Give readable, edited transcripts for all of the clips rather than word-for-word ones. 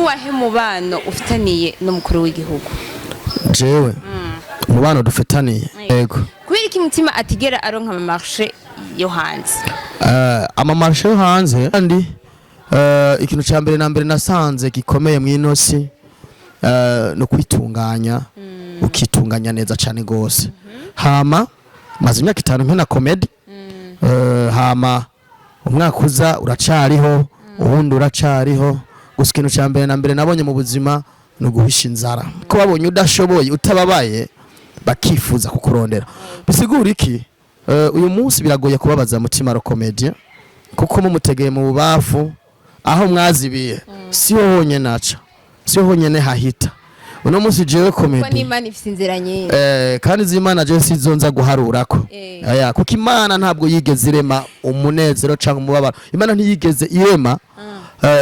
N'uwahe mubano ufitaniye n'umukuru w'igihugu? Jewe umubano dufitaniye, yego. Kubera iki Mutima atigera aronka ama marché yo hanze? Ama marché yo hanze kandi, ikintu cya mbere na mbere nasanze gikomeye mu inosi no kwitunganya, ukitunganya neza cyane gose. Hama maze imyaka 5 nkina comedy, hama umwaka uza uracariho, uwundi uracariho. Gusa ikintu cya mbere na mbere nabonye mu buzima ni uguhisha inzara, ko babonye udashoboye, utababaye, bakifuza kukurondera. Bisigura iki? Uyu munsi biragoye kubabaza Mutima le Comédien, kuko mumutegeye mu bubafu aho mwazibiye siho honyene aca, siho honyene hahita. Uno munsi jewe Kuko comedy n'Imana ifise inzira nyinshi. Kandi z'Imana je sizo nza guharurako. Aya, kuko Imana ntabwo yigeze irema umunezero canke umubabaro. Imana ntiyigeze irema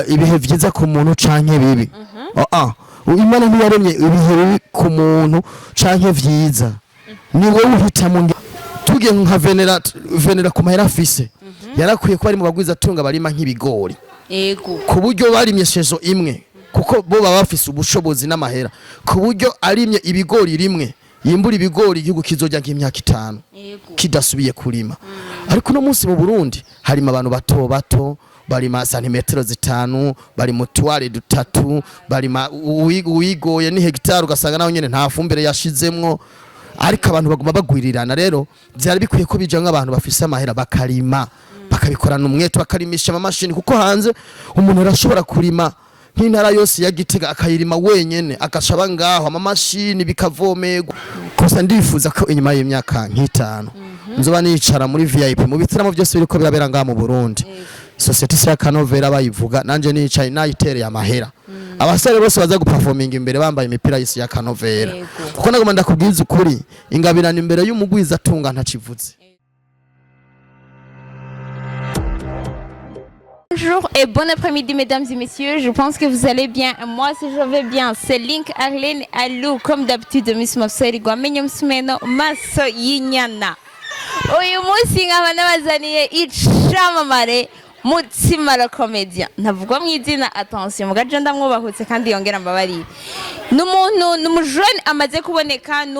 ibihe vyiza ku muntu canke bibi. Oh, ah. Imana ntiyaremye ibihe bibi ku muntu canke vyiza, ni wowe uhitamo. Tugiye nka Venera, Venera ku mahera afise yarakwiye kuba ari mu bagwizatunga barima nk'ibigori, ku buryo barimye saison imwe, kuko bo baba bafise ubushobozi n'amahera, ku buryo arimye ibigori rimwe yimbura ibigori igihugu kizojya nk'imyaka 5 kidasubiye kurima. Ariko uno munsi mu Burundi harima abantu bato bato, barima santimetero 5, bari mu tuware dutatu, barima uwigoye ni hegitari, ugasanga nawe nyene nta fumbire yashizemwo, ariko abantu baguma bagwirirana. Rero byari bikwiye ko bija nk'abantu bafise amahera bakarima, bakabikorana umwete, bakarimisha amamashini, kuko hanze umuntu arashobora kurima nk'intara yose ya Gitega akayirima wenyene, agaca aba ngaho, amamashini bikavomerwa. Gusa ndifuza ko inyuma y'imyaka nk'itanu nzoba nicara muri VIP mu bitaramo byose biriko birabera ngaha mu Burundi, société ya Kanovera bayivuga, nanje nicaye nayitereye amahera, abasore bose baza guperforminga imbere bambaye imipira y'isi ya Kanovera. Kuko nagoma ndakubwiza ukuri, ingabirana imbere y'umugwiza atunga ntacivuze. Bonjour et bon après-midi, mesdames et messieurs, je pense que vous allez bien. Moi, si je vais bien, c'est Link Arlene Alou, comme d'habitude, Miss Mafseri Gwamenye Msumeno Maso Yinyana. Uyu munsi nkaba nabazaniye icamamare Mutima le Comédien. Ntavugwa mu izina, attention, mugaje ndamwubahutse kandi yongera mbabarire. Ni umuntu, ni umujene amaze kuboneka, ni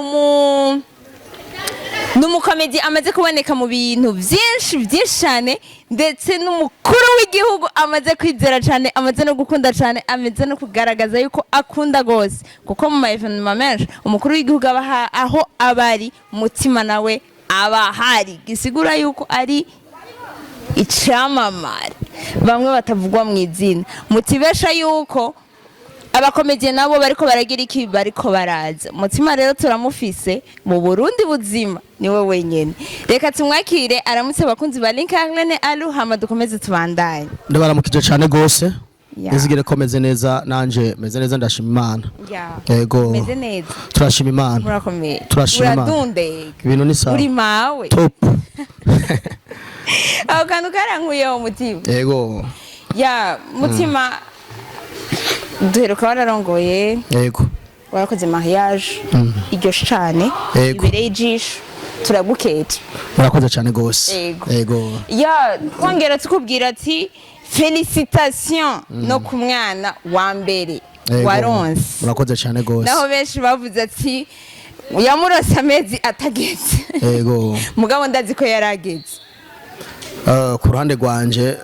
umukomedi amaze kuboneka mu bintu byinshi byinshi cyane, ndetse n'umukuru w'igihugu amaze kwizera cyane, amaze no gukunda cyane, amaze no kugaragaza yuko akunda rwose, kuko mu ma événements menshi umukuru w'igihugu aba aho aba ari, Mutima nawe aba ahari, gisigura yuko ari icamamare bamwe batavugwa mu izina. Mutibesha yuko abakomediye nabo bariko baragira iki, bariko baraza. Mutima rero turamufise mu Burundi buzima, niwe wenyene. Reka tumwakire aramutse abakunzi ba Link Arlene Alu, hama dukomeze tubandanye. Ndabaramukije cyane gose. Nizigire ko meze neza, nanje meze neza, ndashima Imana. Yego. Meze neza. Turashima Imana. Murakomeye. Turashima Imana. Uradundega. Ibintu ni sawa. Uri mawe. Top. Ako kantu karankuyeho umutima. Yego. Ya Mutima, duheruka wararongoye. Yego. Warakoze mariage iryoshe cane, ibereye ijisho, turagukeje. Murakoze cyane gose. Yego. Yego. Ya, twongera tukubwira ati félicitations no ku mwana wa mbere waronse. Murakoze cyane gose. Naho benshi bavuze ati yamurose amezi atageze, mugabo ndazi ko yarageze. Ku ruhande rwanje,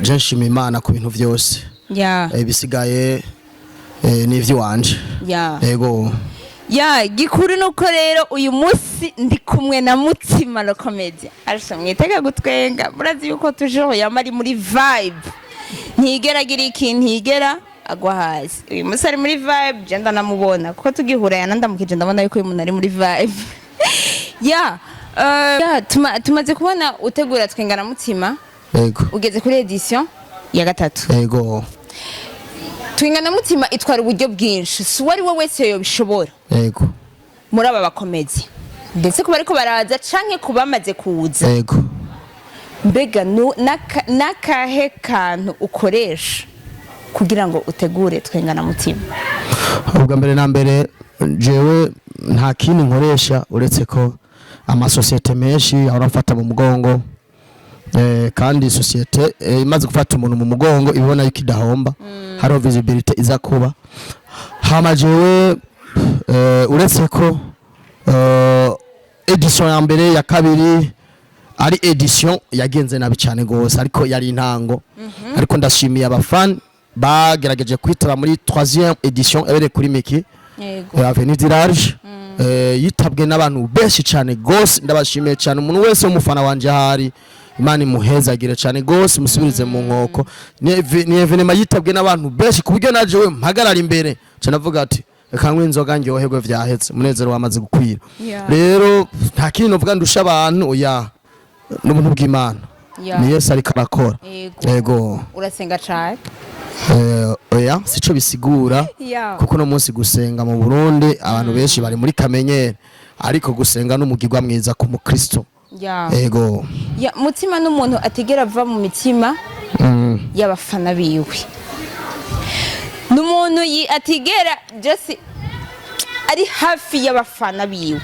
je nshima Imana ku bintu byose. Ibisigaye ni ivy'iwanje. Yego. Ya, gikuru nuko rero uyu munsi ndi kumwe na Mutima le Comédien. Ariko mwitega gutwenga, murazi yuko toujours yama ari muri vibe, ntigera agira ikintu, ntigera agwa hasi. Uyu munsi ari muri vibe, je ndanamubona kuko tugihura yanandamukije, ndabona yuko uyu muntu ari muri vibe. Ya, tumaze kubona utegura Twenga na Mutima. Yego. Ugeze kuri édition ya gatatu. Yego. Twenga na Mutima itwara uburyo bwinshi, si uwo ari we wese yobishobora. Muri aba bakomezi, ndetse kuba ariko baraza canke ku bamaze kuza, mbega n'akahe kantu ukoresha kugira ngo utegure Twenga na Mutima? Ubwa mbere na mbere, jewe nta kindi nkoresha uretse ko amasosiyete menshi ahora amfata mu mugongo. Kandi société imaze gufata umuntu mu mugongo ibona yuko idahomba, hariho visibility iza kuba. Hama jewe uretse ko édition ya mbere, ya kabiri ari édition yagenze nabi cyane gose, ariko yari intango. Ariko ndashimiye abafan bagerageje kwitaba muri 3e édition yabereye kuri Miki Avenue du Large, yitabwe n'abantu benshi cyane gose. Ndabashimiye cyane, umuntu wese w'umufana wanje ahari, Imana imuhezagire cyane gose, musubirize mu nkoko. Ni événement yitabwe n'abantu benshi ku buryo naje we mpagarara imbere nca navuga ati: "Reka nywe inzoga ndyoherwe, vyahetse, umunezero wamaze gukwira." Rero nta kintu novuga ndusha abantu, oya, n'ubuntu bw'Imana. Ni Yesu ariko arakora. Yego. Urasenga cane? Oya, sico bisigura, kuko uno munsi gusenga mu Burundi abantu benshi bari muri kamenyere, ariko gusenga n'umugirwa mwiza ku mukristo. Yego. Ya, Mutima n'umuntu atigera ava mu mitima y'abafana biwe, n'umuntu atigera just ari hafi y'abafana biwe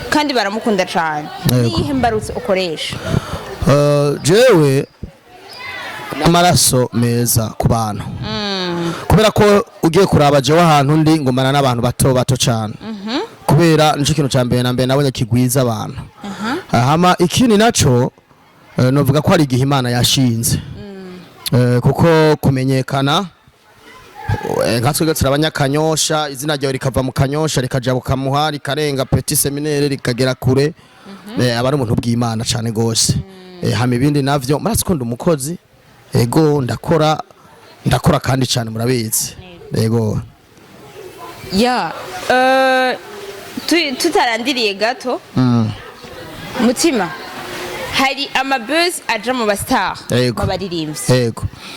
kandi baramukunda cane. Niyihe mbarutso ukoresha? Jewe n'amaraso meza ku bantu, kubera ko ugiye kuraba jewe ahantu ndi ngumana n'abantu bato bato cyane, kubera nico kintu ca mbere na mbere nabonye kigwiza abantu. Hama ikindi naco, novuga ko hari igihe Imana yashinze, kuko kumenyekana, nka twebwe turi abanyakanyosha, izina ryawe rikava mu Kanyosha rikaja bukamuha, rikarenga Petit Séminaire, rikagera kure, aba ari umuntu bw'Imana cane gose. Hama ibindi navyo murazi ko ndi umukozi. Ego, ndakora, ndakora kandi cane, murabizi. Ego. Ya, tutarandiriye gato, Mutima, hari amabuzz aja mu bastar b'abaririmbyi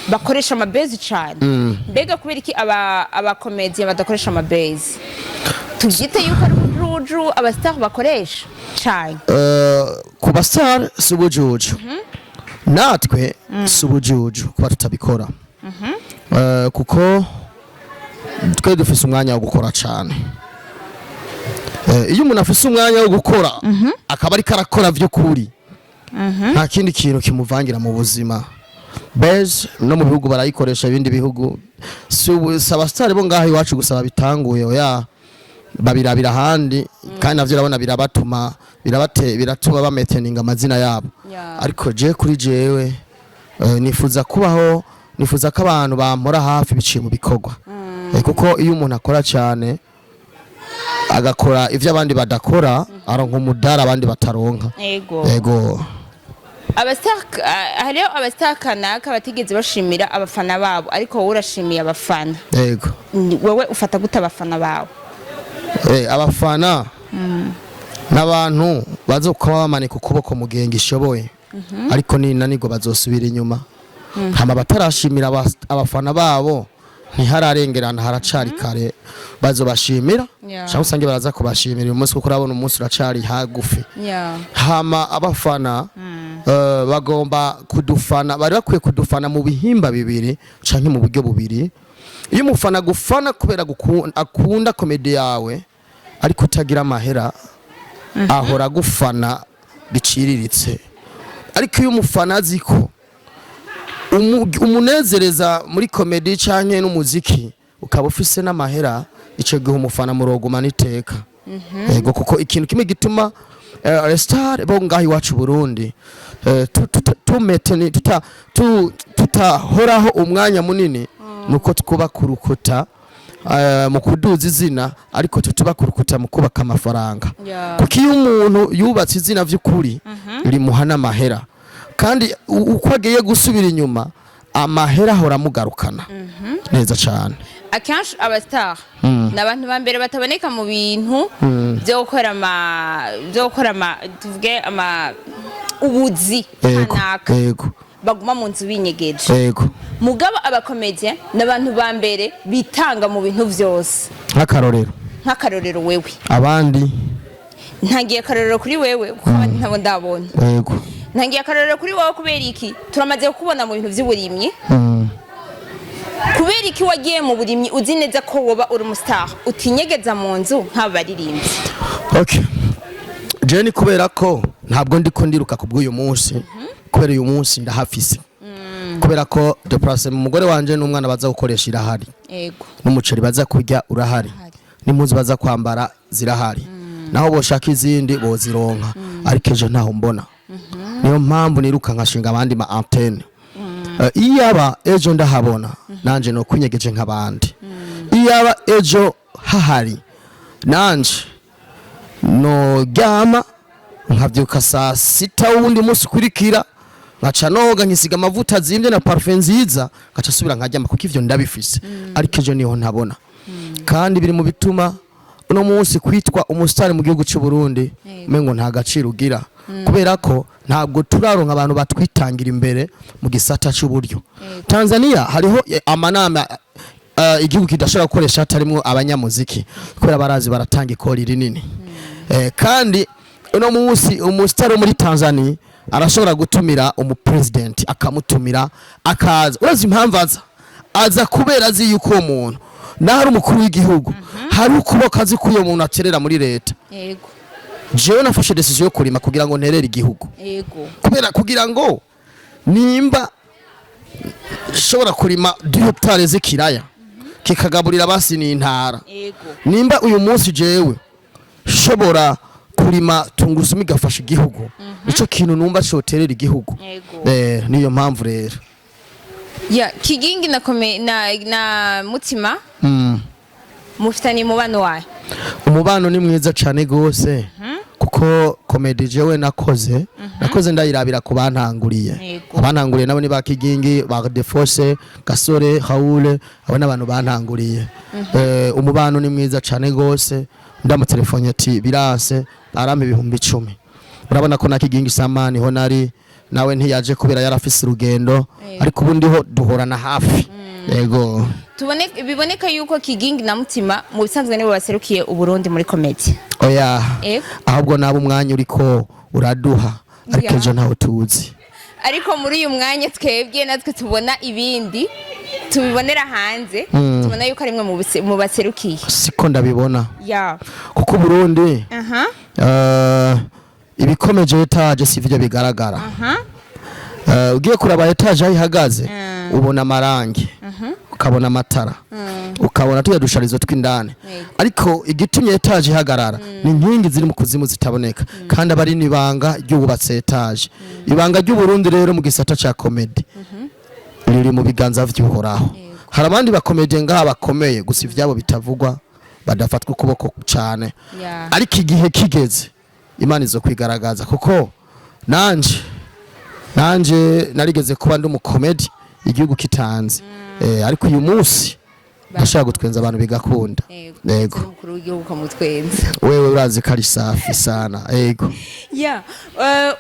bakoresha amabuzz cane. Mbega kubera iki abakomediya badakoresha amabuzz? Tubyite yuko ari ubujuju abastar bakoresha cane? Ku bastar si ubujuju, natwe si ubujuju kuba tutabikora, kuko twe dufise umwanya wo gukora cane. Iyo umuntu afise umwanya wo gukora akaba ariko arakora vy'ukuri, nta kindi kintu kimuvangira mu buzima. Buzz no mu bihugu barayikoresha, ibindi bihugu, si abasitari bo ngaho iwacu gusa babitanguye, oya, babirabira ahandi, kandi navyo urabona birabatuma biratuma bameteninga amazina yabo. Ariko je kuri jewe, nifuza kubaho, nifuza ko abantu bampora hafi biciye mu bikorwa. Kuko iyo umuntu akora cyane, agakora ivyo abandi badakora, aronka umudari abandi bataronka. Yego. Abastar, hariho abastar kanaka batigeze bashimira abafana babo, ariko wowe urashimiye abafana. Yego. Wewe ufata gute abafana bawe? Abafana n'abantu bazokuba bamanika ukuboko mu gihe ngishoboye, ariko ninanirwa bazosubira inyuma. Hama batarashimira abafana babo, ntihararengerana, haracari kare, bazobashimira cyangwa usange baraza kubashimira uyu munsi, kuko urabona umunsi uracari hagufi. Hama abafana bagomba kudufana, bari bakwiye kudufana mu bihimba bibiri canke mu buryo bubiri. Iyo umufana agufana kubera akunda comédie yawe ariko utagira amahera, ahora agufana biciriritse. Ariko iyo umufana azi ko umunezereza muri comédie canke n'umuziki, ukaba ufise n'amahera, ico gihe umufana murogumana iteka. Yego, kuko ikintu kimwe gituma star bo ngaho iwacu Burundi tutahoraho umwanya munini, nuko twubaka urukuta mu kuduza izina, ariko tutubaka urukuta mu kubaka amafaranga. Kuko iyo umuntu yubatse izina vy'ukuri rimuha n'amahera, kandi uko agiye gusubira inyuma amahera ahora amugarukana neza cane. Akenshi abastar ni abantu ba mbere bataboneka mu bintu byo gukora ama tuvuge ama ubuzi kanaka, baguma mu nzu binyegeje. Mugabo abakomediye ni abantu ba mbere bitanga mu bintu vyose. Nk'akarorero? Nk'akarorero wewe. Abandi? Ntangiye akarorero kuri wewe kuko abandi ntabo ndabona. Ntangiye akarorero kuri wowe kubera iki? Turamaze kukubona mu bintu vy'uburimyi. Kubera iki wagiye mu burimyi uzi neza ko woba uri umustar, utinyegeza mu nzu nk'aba baririmbyi? Okay, je ni kubera ko ntabwo ndiko ndiruka ku bw'uyu munsi. Kubera uyu munsi ndahafise, kubera ko déplacement umugore wanje n'umwana baza gukoresha irahari, n'umuceri baza kurya urahari, n'impuzu baza kwambara zirahari, naho boshaka izindi bozironka. Ariko ejo ntaho mbona. Niyo mpamvu niruka nkashinga abandi ma antenne. Iyaba ejo ndahabona, nanje no kwinyegeje nk'abandi. Iyaba ejo hahari, nanje noryama nkabyuka saa 6 wundi munsi ukurikira, nkaca noga, nkisiga amavuta azimbye na parfum nziza, nkaca subira nkaryama, kuko ivyo ndabifise. Ariko ejo niho ntabona. Kandi biri mu bituma uno munsi kwitwa umusitari mu gihugu cy'u Burundi umengo nta gaciro ugira, kubera ko ntabwo turaronka abantu batwitangira imbere mu gisata cy'uburyo. Tanzania hariho amanama igihugu kidashobora gukoresha hatarimwo abanyamuziki, kubera barazi baratanga ikori rinini. Kandi uno munsi umusitari wo muri Tanzania arashobora gutumira umupresident, akamutumira akaza. Urazi impamvu aza? Aza kubera azi yuko uwo muntu naho ari umukuru w'igihugu, hari ukuboko azi ko uyo muntu aterera muri leta. Jewe nafashe décision yo kurima kugira ngo nterere igihugu, kubera kugira ngo nimba nshobora kurima 2 hectares z'ikiraya kikagaburira basi n'intara, nimba uyu munsi jewe nshobora kurima tungurusumu igafasha igihugu, nico kintu numva coterera igihugu. Niyo mpamvu rero. Ya Kigingi na kome na Mutima mufitanye umubano wawe? Umubano ni mwiza cyane gose, kuko comédie jewe nakoze ndayirabira ku bantanguriye. Abantanguriye nabo ni ba Kigingi, ba Defose, Gasore, Haule, abo n'abantu bantanguriye. Umubano ni mwiza cyane gose. Ndamutelefone ati biranse, arampa 10,000. Urabona ko na Kigingi Samani ho nari nawe ntiyaje kubera yarafise urugendo, ariko ubu ndiho duhorana hafi, yego. Tubone biboneka yuko Kigingi na Mutima mu bisanzwe nibo baserukiye Uburundi muri comédie. Oya. Ahubwo nabo umwanya uriko uraduha, ariko ejo ntawo tuzi. Ariko muri uyu mwanya twebwe natwe tubona ibindi tubibonera hanze, tubona yuko ari mwe mu baserukiye. Siko ndabibona, kuko Burundi ibikomeje étage si byo bigaragara. Ugiye kuraba étage aho ihagaze, ubona amarangi, ukabona amatara, ukabona tuya dusharizo tw'indani, ariko igitumye étage ihagarara ni inkingi ziri mu kuzimu zitaboneka, kandi aba ari n'ibanga ry'ububatse étage. Ibanga ry'Uburundi rero mu gisata ca comédie riri mu biganza vy'Uhoraho. Hari abandi bakomediye ngaha bakomeye gusa ivyabo bitavugwa, badafatwa ukuboko cane, ariko igihe kigeze Imana izo kwigaragaza, kuko nanje narigeze kuba ndi umukomedi igihugu kitanze, ariko uyu munsi ndashaka gutwenza abantu bigakunda. Yego. Umukuru w'igihugu ukamutwenza. Wewe urazi ko ari safi sana, yego. Ya,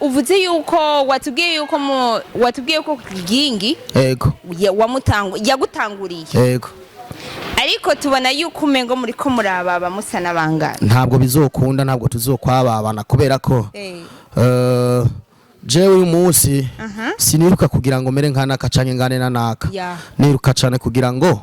uvuze yuko watubwiye yuko mu watubwiye ko Kigingi yagutanguriye, ariko tubona yuko umengo muri ko murababa musa n'abangana. Ntabwo bizokunda, ntabwo tuzokwababana, kubera ko jewe uyu munsi siniruka kugira ngo mere nka naka canke ngane na naka. Niruka cane kugira ngo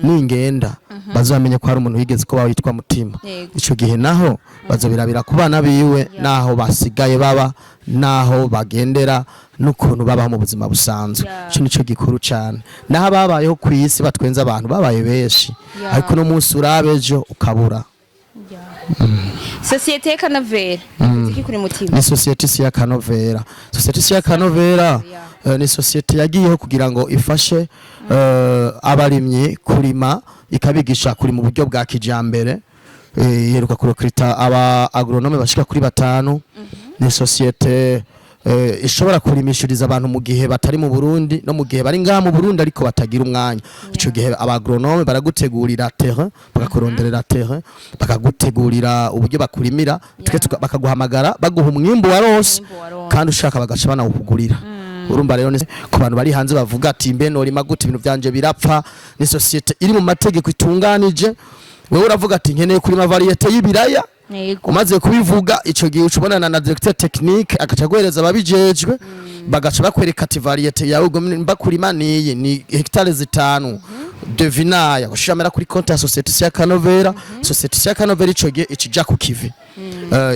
ningenda bazamenye ko hari umuntu wigeze kuba witwa Mutima. Ico gihe naho bazobirabira ku bana biwe, naho basigaye baba, naho bagendera, n'ukuntu babaho mu buzima busanzwe. Ico nico gikuru cane. Naho ababayeho ku isi batwenza abantu babaye benshi, ariko no munsi urabe ejo ukabura. Société Kanovera ziki kuri Mutima? Ni société isi ya Kanovera. Société isi ya Kanovera ni société yagiyeho kugira ngo ifashe abarimyi kurima, ikabigisha kurima mu buryo bwa kijambere. Iheruka kurecruta aba agronome bashika kuri batanu. Ni société ishobora kurimishiriza abantu mu gihe batari mu Burundi no mu gihe bari ngaha mu Burundi ariko batagira umwanya. Ico gihe aba agronome baragutegurira terrain, bakakuronderera terrain, bakagutegurira uburyo bakurimira, twe bakaguhamagara baguha umwimbu warose, Umwimbu waronse. kandi ushaka bagaca banawukugurira. Urumva rero ku bantu bari hanze bavuga ati mbe norima gute, ibintu vyanje birapfa, ni société iri mu mategeko itunganije. Wewe uravuga ati nkeneye kurima variété y'ibiraya, umaze kubivuga ico gihe uca ubonana na directeur technique, agaca guhereza ababijejwe, bagaca bakwereka ati variété yawe ubwo mba kurima niyi, ni hectare 5 devinaya ushiramera kuri konti ya société ya Kanovera. Société ya Kanovera ico gihe ikija ku kivi,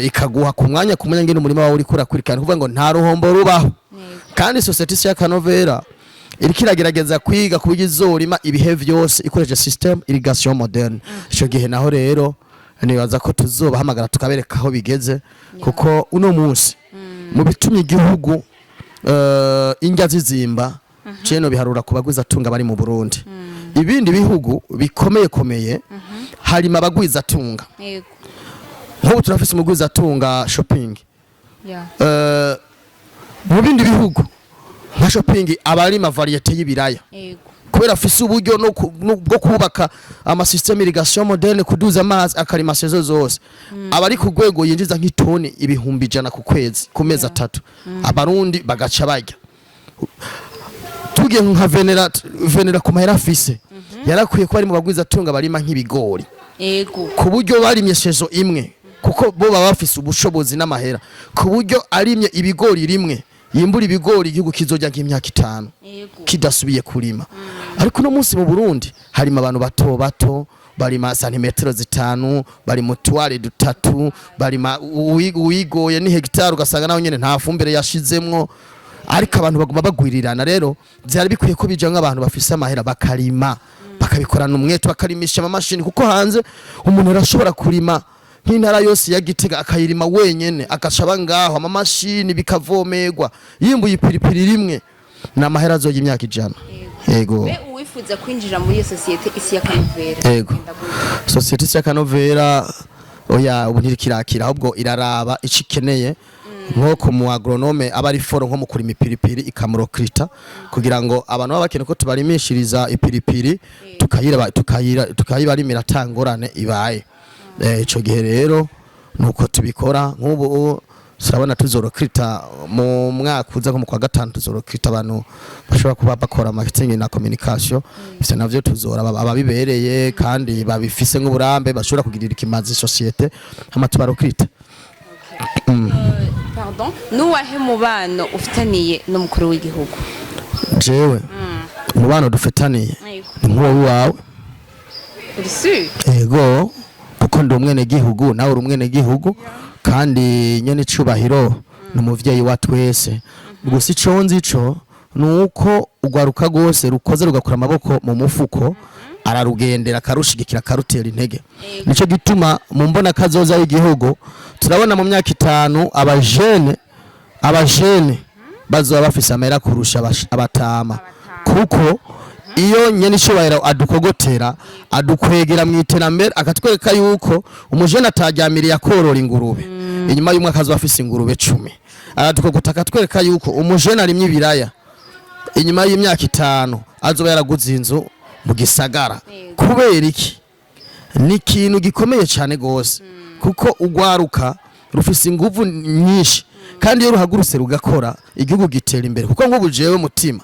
ikaguha ku mwanya ku mwanya ngene umurima wawe uriko urakurikirana, kuvuga ngo nta ruhombo rubaho. Kandi société Isi y'Akanovera iriko iragerageza kwiga ku buryo izorima ibihe vyose ikoresheje système irrigation moderne. Ico gihe naho rero nibaza ko tuzobahamagara tukabereka aho bigeze, kuko uno munsi mu bitumye igihugu indya zizimba, ceno biharura ku bagwizatunga bari mu Burundi. Ibindi bihugu bikomeye komeye harima abagwizatunga. Nk'ubu turafise umugwizatunga Shopping. Mu bindi bihugu nka Shopping abarima variété y'ibiraya kubera afise uburyo no bwo kubaka ama système irrigation moderne, kuduza amazi, akarima saison zose, aba ari ku rwego yinjiza nk'itoni 100,000 ku kwezi, ku mezi 3, Abarundi bagaca barya. Tugiye nka Venera, Venera ku mahera afise yarakwiye kuba ari mu bagwizatunga barima nk'ibigori ku buryo barimye saison imwe, kuko bo baba bafise ubushobozi n'amahera, ku buryo arimye ibigori rimwe yimbura ibigori igihugu kizojya nk'imyaka 5 kidasubiye kurima. Ariko uno munsi mu Burundi harimo abantu bato bato barima santimetero 5, bari mu tuware dutatu, barima uwigoye ni hegitari, ugasanga nawe nyene nta fumbire yashizemwo, ariko abantu baguma bagwirirana. Rero byari bikwiye ko bija nk'abantu bafise amahera bakarima, bakabikorana umwete, bakarimisha amamashini, kuko hanze umuntu arashobora kurima nk'intara yose ya Gitega akayirima wenyene, agaca aba ngaho, amamashini bikavomerwa, yimbuye ipiripiri rimwe ni amahera azoja imyaka 100. Yego. Be uwifuza kwinjira muri iyo sosiyete Isi y'Akanovera? Yego. Société Isi y'Akanovera, oya, ubu ntirik'irakira, ahubwo iraraba ico ikeneye, nko ku mu agronome aba ari fort nko mu kurima ipiripiri, ikamurecruta kugira ngo abantu baba bakeneye ko tubarimishiriza ipiripiri tukayira tukayira tukayibarimira atangorane ibaye. Ico gihe rero nuko tubikora. Nk'ubu turabona tuzorecruta mu mwaka uza, nko mu kwa gatanu, tuzorecruta abantu bashobora kuba bakora marketing na communication. Ivyo navyo tuzora ababibereye kandi babifise nk'uburambe, bashobora kugirira ikimazi société, hama tubarecruta. Pardon, nuwahe mubano ufitaniye n'umukuru w'igihugu? Jewe umubano dufitaniye ni nk'uwo wawe. Uri sûr? Ego, kuko ndi umwene gihugu, nawe uri umwene gihugu, kandi nyene icubahiro ni umuvyeyi wa twese. Gusa ico nzi co ni uko urwaruka rwose rukoze rugakura amaboko mu mufuko, ararugendera, akarushigikira, akarutera intege. Nico gituma mu mbona kazoza y'igihugu turabona mu myaka 5 abajene bazoba bafise amahera kurusha abatama, kuko iyo nyene icubahiro adukogotera, adukwegera mu iterambere, akatwereka yuko umujene ataryamiriye akorora ingurube, inyuma y'umwaka azoba afise ingurube 10. Aradukogota akatwereka yuko umujene arimye ibiraya, inyuma y'imyaka 5 azoba yaraguze inzu mu gisagara. Kubera iki? Ni ikintu gikomeye cyane gose, kuko ugwaruka rufise inguvu nyinshi, kandi iyo ruhagurutse rugakora igihugu gitera imbere. Kuko nk'ubu jewe mutima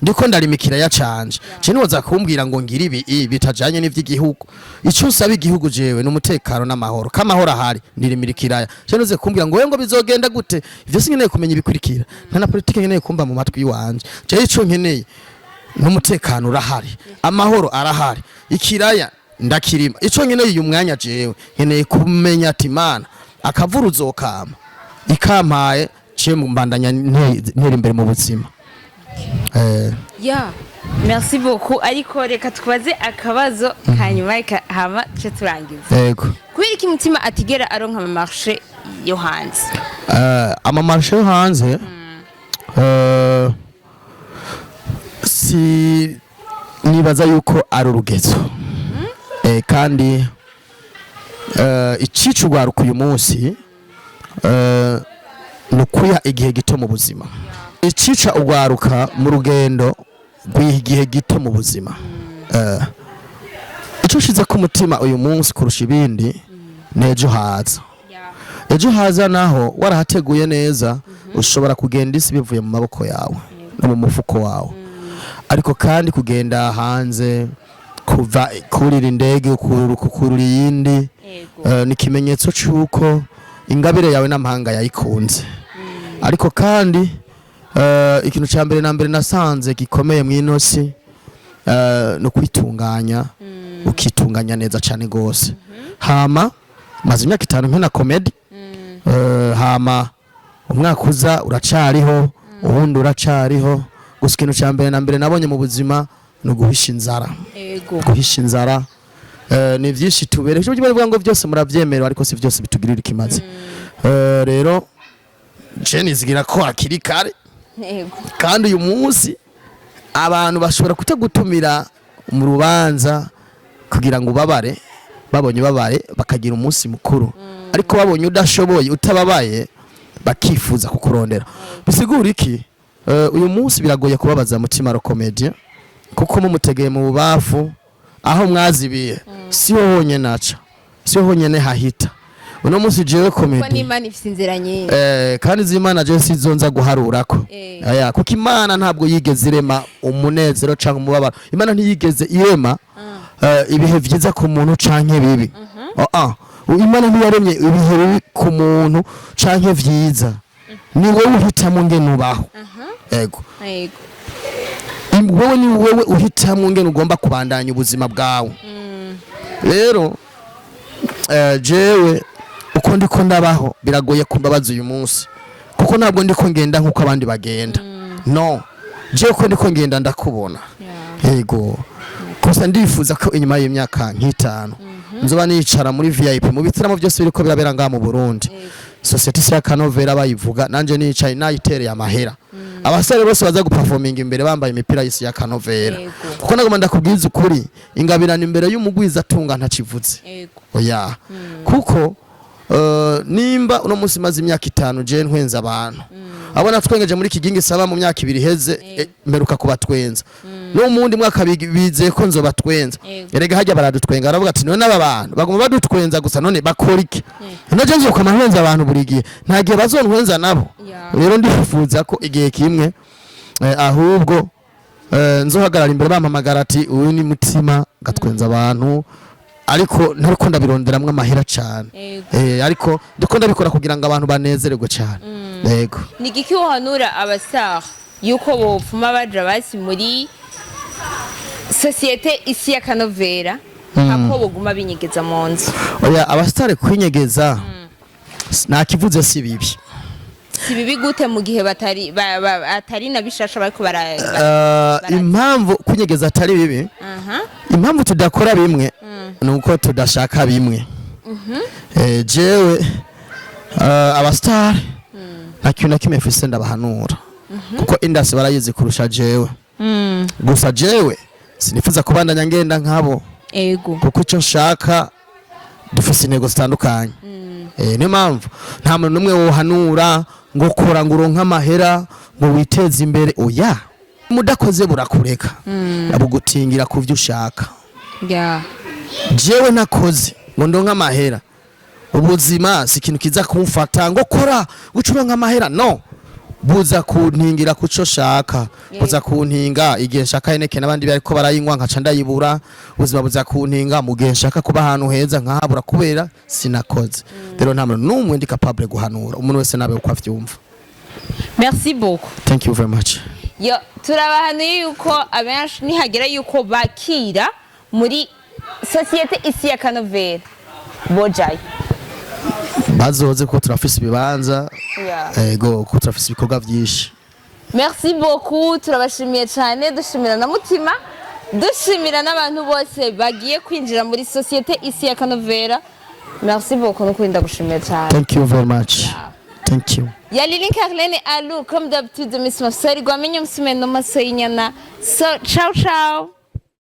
ndiko ndarima ikiraya canje, je niwoza kumbwira ngo ngira ibi bitajanye n'ivy'igihugu. Ico nsaba igihugu jewe ni umutekano n'amahoro. Kamahoro ahari, nirimira ikiraya. Je nuze kumbwira ngo wewe ngo bizogenda gute, ivyo sinkeneye kumenya ibikurikira, nta na politike nkeneye kumva mu matwi yiwanje. Jewe ico nkeneye n'umutekano urahari, amahoro arahari, ikiraya ndakirima. Ico nkeneye uyu mwanya, jewe nkeneye kumenya ati Imana akavura uzokama ikampaye, ciye mbandanya ntera imbere mu buzima. Ya, merci beaucoup. Ariko reka tubaze akabazo kanyuma, reka hama tuce turangiza. Yego. Kubera iki Mutima atigera aronka ama marché yo hanze? Ama marché yo hanze, si nibaza yuko ari urugezo. Kandi icica urwaruka uyu munsi ni ukwiha igihe gito mu buzima. Icica urwaruka mu rugendo rwiha igihe gito mu buzima. Ico ushize ku mutima uyu munsi kurusha ibindi ni ejo haza. Ejo haza naho warahateguye neza, ushobora kugenda isi bivuye mu maboko yawe no mu mufuko wawe. Ariko kandi kugenda hanze, kuva kurira indege kukurura iyindi, ni ikimenyetso c'uko ingabire yawe n'amahanga yayikunze. Ariko kandi ikintu ca mbere na mbere nasanze gikomeye mw'ino si ni ukwitunganya, ukitunganya neza cane gose. Hama maze imyaka 5 nkina comédie, hama umwaka uza uracariho. Uwundi uracariho. Gusa ikintu cya mbere na mbere nabonye mu buzima ni uguhisha inzara. Guhisha inzara, ni byinshi tubere icyo bivuga ngo byose murabyemerewe, ariko si byose bitugirira ikimazi. Rero je nizigira ko hakiri kare. Kandi uyu munsi abantu bashobora kutagutumira mu rubanza kugira ngo ubabare. Babonye ubabaye bakagira umunsi mukuru, ariko babonye udashoboye, utababaye, bakifuza kukurondera. Bisigura iki? Uyu munsi biragoye kubabaza Mutima Rocomédien, kuko mumutegeye mu bubafu aho mwazibiye siho honyene aca, siho honyene hahita. Uno munsi jewe Kuko comedy n'Imana ifite inzira nyinshi. Kandi z'Imana je sizonza guharurako. Aya, kuko Imana ntabwo yigeze irema umunezero canke umubabaro. Imana ntiyigeze irema ibihe vyiza ku muntu canke bibi. Oh, ah. Imana ntiyaremye ibihe bibi ku muntu canke vyiza. Ni wowe uhitamo ngene ubaho. Ego. Wowe ni wowe uhitamo ngene ugomba kubandanya ubuzima bwawe. Rero jewe uko ndiko ndabaho biragoye kumbabaza uyu munsi, kuko ntabwo ndiko ngenda nkuko abandi bagenda. No jewe uko ndiko ngenda ndakubona. Yego, gusa ndifuza ko inyuma y'imyaka nk'itanu nzoba nicara muri VIP mu bitaramo byose biriko birabera ngaha mu Burundi. Société ya Kanovera bayivuga, nanje nicaye nayitereye amahera, abasore bose baza guperforminga imbere bambaye imipira y'isi ya Kanovera. Kuko nagomba ndakubwiza ukuri, ingabirana imbere y'umugwiza atunga ntakivuze. Oya, kuko nimba uno munsi maze imyaka 5 je ntwenza abantu, abo natwengeje muri Kigingi Saba mu myaka 2 iheze, mperuka kubatwenza no mu wundi mwaka bizeye ko nzobatwenza. Erega hajya baradutwenga, baravuga ati: "None aba bantu baguma badutwenza gusa, none bakora iki?" Naje nzokama ntwenza abantu buri gihe, nta gihe bazontwenza nabo. Rero ndifuza ko igihe kimwe ahubwo nzohagarara imbere bampamagara ati: "Uyu ni Mutima gatwenza abantu," ariko ntariko ndabironderamwo amahera cane. Ariko ndiko ndabikora kugira ngo abantu banezererwe cane. Yego. Ni igiki wohanura abastar yuko bopfuma baja basi muri société isi ya Kanovera, hako boguma binyegeza mu nzu? Oya, abasitari kwinyegeza nakivuze si bibi. Si bibi gute mu gihe batari atari na bishasha bariko bara Impamvu kwinyegeza atari bibi, impamvu tudakora bimwe ni uko tudashaka bimwe. Jewe abasitari nta kintu na kimwe mfise ndabahanura, kuko indasi barayizi kurusha jewe. Gusa jewe sinifuza kubandanya ngenda nkabo, kuko icyo nshaka, dufise intego zitandukanye. Niyo mpamvu nta muntu n'umwe wohanura ngo kora ngo uronke amahera ngo witeze imbere. Oya, mudakoze burakureka, bugutingira ku byo ushaka. Jewe nakoze ngo ndonke amahera, ubuzima si ikintu kiza kumfata ngo kora guca uronka amahera. No buza kuntingira kuco shaka, buza kuntinga igihe nshaka Heineken n'abandi bariko barayinywa nkaca ndayibura. Ubuzima buza kuntinga mu gihe nshaka kuba ahantu heza nkahabura kubera sinakoze. Rero nta muntu n'umwe ndi capable guhanura. Umuntu wese nabe uko avyumva. Merci beaucoup. Thank you very much. Yo, turabahanuye yuko abenshi nihagera yuko bakira muri société isi ya Kanovera bojayo. Bazoze ko turafise ibibanza. Ego, ko turafise ibikorwa vyinshi. Merci beaucoup, turabashimiye cyane, dushimira na Mutima, dushimira n'abantu bose bagiye kwinjira muri société isi ya Kanovera. Merci beaucoup, n'ukuri ndagushimiye cyane. Thank you very much, thank you. Yali Link Arlene Alou, comme d'habitude, Miss Mafsari, Gwamenye Msume no Maso Inyana. So, ciao ciao.